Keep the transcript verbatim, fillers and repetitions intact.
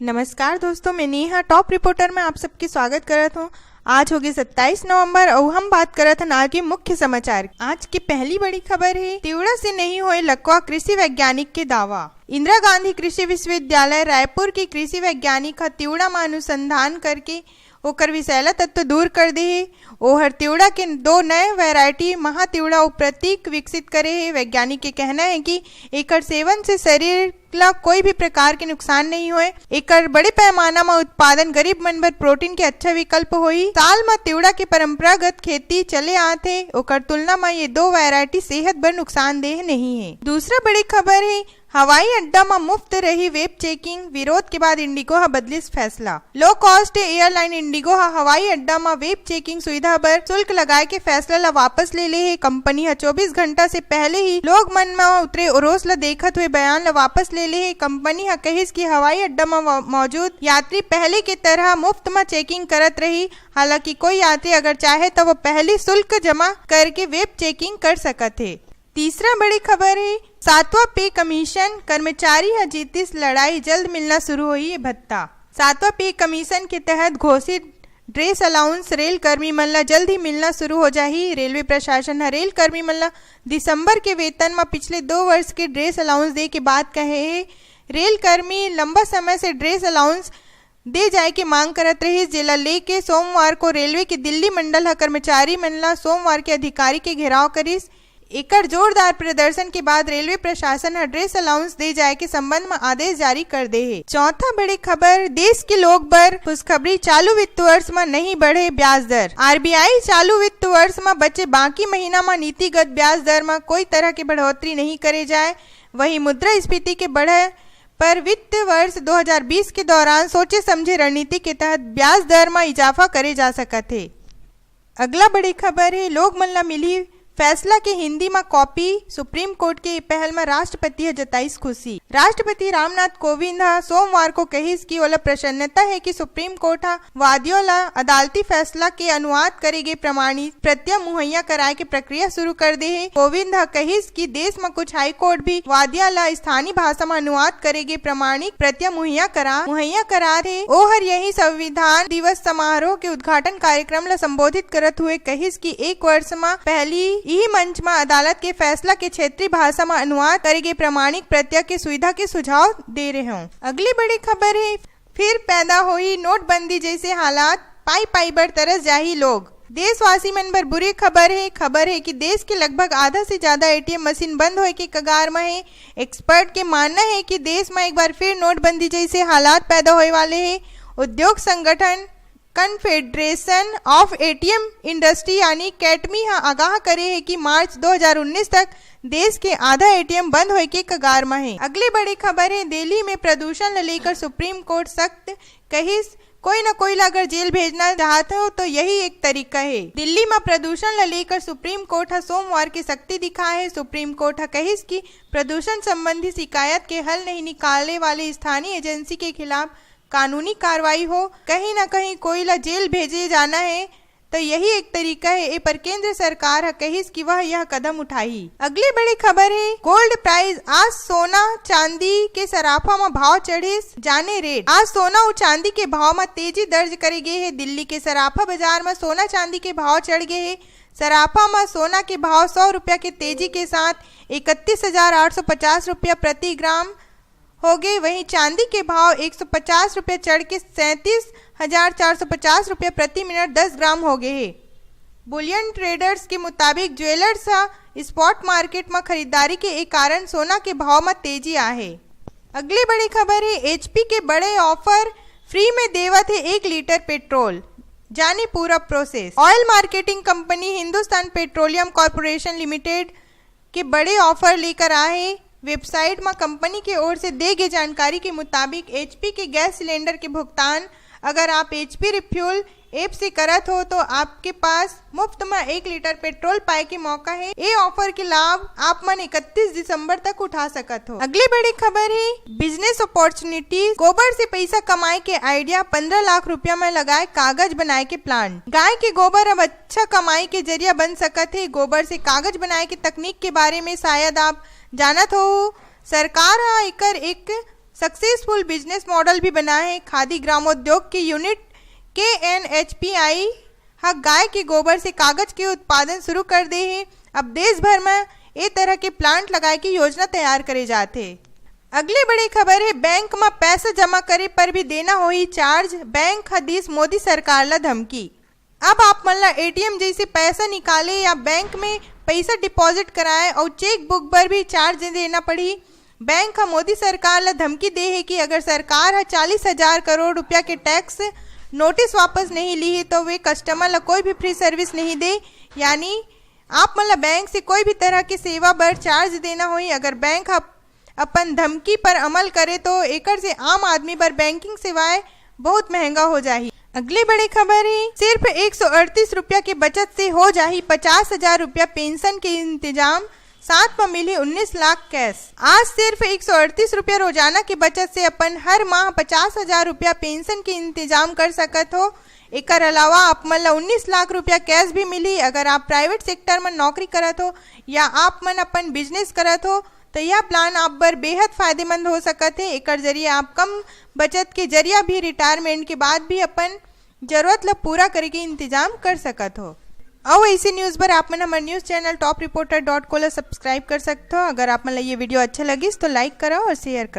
नमस्कार दोस्तों, मैं नेहा टॉप रिपोर्टर में आप सबके स्वागत करत हूँ। आज होगे सत्ताईस नवंबर अउ हम बात करत हन आज के मुख्य समाचार। आज की पहली बड़ी खबर है, तिवड़ा से नहीं होए लकवा, कृषि वैज्ञानिक के दावा। इंदिरा गांधी कृषि विश्वविद्यालय रायपुर के कृषि वैज्ञानिक ह तिवड़ा म अनुसंधान करके ओकर विषैला तत्व दूर कर दे हे। ओहर तिवड़ा के दो नए वैरायटी महा तिवड़ा अउ प्रतीक विकसित करे हे। वैज्ञानिक के कहना है कि एकर सेवन से शरीर ला कोई भी प्रकार के नुकसान नहीं होए। एकर बड़े पैमाना म उत्पादन गरीब मन बर प्रोटीन के अच्छा विकल्प होही। साल म तिवड़ा के परंपरागत खेती चले आत हे, ओकर तुलना म ये दो वैरायटी सेहत बर नुकसानदेह नहीं है। दूसरा बड़ी खबर है, हवाई अड्डा म मुफ्त रही वेब चेकिंग, विरोध के बाद इंडिगो ह बदलिस फैसला। लो कॉस्ट एयरलाइन इंडिगो ह हवाई अड्डा म वेब चेकिंग सुविधा बर शुल्क लगाए के फैसला ल वापस ले ले हे। कंपनी ह चौबीस घंटा से पहले ही लोग मन म उतरे रोष ल देखत हुए बयान ल वापस ले ले हे। कंपनी ह कहिस कि हवाई अड्डा म व-, मौजूद यात्री पहले के तरह मुफ्त म चेकिंग करत रही। हालांकि कोई यात्री अगर चाहे त वो पहली शुल्क जमा करके वेब चेकिंग कर सकत हे। तीसरा बड़ी खबर है, सातवां पे कमीशन, कर्मचारी ह जीतिस लड़ाई, जल्द मिलना शुरू होही ये भत्ता। सातवां पे कमीशन के तहत घोषित ड्रेस अलाउंस रेल कर्मी मन ला जल्द ही मिलना शुरू हो जाही। रेलवे प्रशासन ह रेल कर्मी मन ला दिसंबर के वेतन म पिछले दो वर्ष के ड्रेस अलाउंस दे के बात कहे हे। रेल कर्मी लंबा समय से ड्रेस अलाउंस दे जाए के मांग करत रहिस, जेला लेके सोमवार को रेलवे के दिल्ली मंडल ह कर्मचारी मन ला सोमवार के अधिकारी के घेराव करिस। एकर जोरदार प्रदर्शन के बाद रेलवे प्रशासन ह ड्रेस अलाउंस दे जाए के संबंध म आदेश जारी कर दे हे। चौथा बड़ी खबर, देश के लोग बर खुशखबरी, चालू वित्त वर्ष म नहीं बढ़े ब्याज दर। आरबीआई चालू वित्त वर्ष म बचे बाकी महीना म नीतिगत ब्याज दर म कोई तरह के बढ़ोतरी नहीं करे जाए। वहीं मुद्रास्फीति के बढ़े पर वित्त वर्ष दो हज़ार बीस के दौरान सोचे समझे रणनीति के तहत ब्याज दर म इजाफा करे जा सकत हे। अगला बड़ी खबर हे, लोग मन ला मिली फैसला के हिंदी म कॉपी, सुप्रीम कोर्ट के ए पहल म राष्ट्रपति ह जताइस खुशी। राष्ट्रपति रामनाथ कोविंद ह सोमवार को कहिस कि ओला प्रसन्नता हे कि सुप्रीम कोर्ट ह वादियों ला अदालती फैसला के अनुवाद करे गे प्रमाणित प्रतियां मुहैया कराए के प्रक्रिया शुरू कर दे हे। कोविंद ह कहिस कि देश म कुछ हाई कोर्ट भी वादिया ला स्थानीय भाषा म अनुवाद करे गे प्रमाणिक प्रतियां मुहैया करा, मुहैया करा रे। ओहर यही संविधान दिवस समारोह के उद्घाटन कार्यक्रम ला संबोधित करत हुए कहिस कि एक वर्ष म पहली इही मंच म अदालत के फैसला के क्षेत्रीय भाषा म अनुवाद करे गे प्रमाणिक प्रतियां के सुविधा के सुझाव दे रहे हों। अगली बड़ी खबर हे, फिर पैदा होही नोटबंदी जैसे हालात, पाई पाई बर तरस जाही लोग। देशवासी मन बर बुरी खबर हे। खबर हे कि देश के लगभग आधा से ज्यादा एटीएम मशीन बंद होए के कगार म हे। एक्सपर्ट के मानना हे कि देश म एक बार फिर नोटबंदी जैसे हालात पैदा होए वाले हे। उद्योग संगठन कॉन्फेडरेशन ऑफ एटीएम इंडस्ट्री यानी कैटमी ह आगाह करे हे कि मार्च दो हज़ार उन्नीस तक देश के आधा एटीएम बंद होए के कगार म हे। अगली बड़ी खबर हे, दिल्ली में प्रदूषण ल लेकर सुप्रीम कोर्ट सख्त, कहिस कोई न कोई ला अगर जेल भेजना चाहत हो तो यही एक तरीका हे। दिल्ली म प्रदूषण ल लेकर सुप्रीम कोर्ट ह सोमवार के सख्ती दिखाए हे। सुप्रीम कोर्ट ह कहिस कि प्रदूषण संबंधी शिकायत के हल नहीं निकाले वाले स्थानीय एजेंसी के खिलाफ कानूनी कार्रवाई हो। कहीं न कहीं कोई ला जेल भेजे जाना हे, तो यही एक तरीका हे। ए पर केंद्र सरकार ह कहिस कि वह यह कदम उठाही। अगली बड़ी खबर हे, गोल्ड प्राइस। आज सोना चांदी के सराफा म भाव चढ़िस, जाने रेट। आज सोना अउ चांदी के भाव म तेजी दर्ज करे गे हे। दिल्ली के सराफा बाजार म सोना चांदी के भाव चढ़ गे हे। सराफा म सोना के भाव सौ रुपया के तेजी के साथ इकतीस हजार आठ सौ पचास रुपया प्रति ग्राम होगे। वहीं चांदी के भाव एक सौ पचास रुपया चढ़ के सैंतीस हजार चार सौ पचास रुपया प्रति मिनट दस ग्राम होगे हे। बुलियन ट्रेडर्स के मुताबिक ज्वेलर्स ह स्पॉट मार्केट म खरीदारी के एक कारण सोना के भाव म तेजी आहे। अगली बड़ी खबर हे, एचपी के बड़े ऑफर, फ्री में देवत हे एक लीटर पेट्रोल। जानी पूरा process. Oil marketing company Hindustan petroleum corporation limited के बड़े ऑफर लेकर आए हे। वेबसाइट म कंपनी के ओर से दे गे जानकारी के मुताबिक एचपी के गैस सिलेंडर के भुगतान अगर आप एचपी रिफ्यूल ऐप से करत हो तो आपके पास मुफ्त म एक लीटर पेट्रोल पाए के मौका हे। ए ऑफर के लाभ आप मन इकतीस दिसंबर तक उठा सकत हो। अगली बड़ी खबर हे बिजनेस अपॉर्चुनिटी, गोबर से पैसा कमाए के आइडिया, पन्द्रह लाख रुपया म लगाए कागज बनाए के प्लांट। गाय के गोबर अब अच्छा कमाई के जरिया बन सकत हे। गोबर से कागज बनाए के तकनीक के बारे में शायद आप जानत हो, सरकार ह एकर एक सक्सेसफुल बिजनेस मॉडल भी बनाए हे। खादी ग्रामोद्योग के यूनिट के एन एच पी आई ह गाय के गोबर से कागज के उत्पादन शुरू कर दे हे। अब देश भर म ए तरह के प्लांट लगाए के योजना तैयार करे जात हे। अगले बड़े खबर हे, बैंक म पैसा जमा करे पर भी देना होही चार्ज, बैंक ह दीस मोदी सरकार ल धमकी। अब आप मन ल एटीएम जैसे पैसा निकाले या बैंक में पैसा डिपॉजिट कराए अउ चेकबुक बर भी चार्ज देना पड़ही। बैंक ह मोदी सरकार ल धमकी दे हे कि अगर सरकार ह चालीस हजार करोड़ रुपया के टैक्स नोटिस वापस नहीं लीही तो वे कस्टमर ल कोई भी फ्री सर्विस नहीं दे, यानी आप मन ल बैंक से कोई भी तरह के सेवा बर चार्ज देना होही। अगर बैंक ह अपन धमकी पर अमल करे तो एकर से आम आदमी बर बैंकिंग सेवाएं बहुत महंगा हो जाही। अगले बड़े खबर हे, सिर्फ एक सौ अड़तीस रुपया के बचत से हो जाही पचास हजार रुपया पेंशन के इंतजाम, साथ म मिलही उन्नीस लाख कैश। आज सिर्फ एक सौ अड़तीस रुपया रोजाना के बचत से अपन हर माह पचास हजार रुपया पेंशन के इंतजाम कर सकत हो। एकर अलावा आप मन ल उन्नीस लाख रुपया कैश भी मिलही। अगर आप प्राइवेट सेक्टर म नौकरी करत हो या आप मन अपन बिजनेस करत हो, तो यह प्लान आप बर बेहद फायदेमंद हो सकत हे। एकर जरिए आप कम बचत के जरिया भी रिटायरमेंट के बाद भी अपन जरूरत ल पूरा करे के इंतजाम कर सकत हो। अउ ऐसे न्यूज बर आप मन हमर news channel top reporter dot को ल सब्सक्राइब कर सकत हो। अगर आप मन ल ये वीडियो अच्छा लगिस तो लाइक करो और शेयर करो।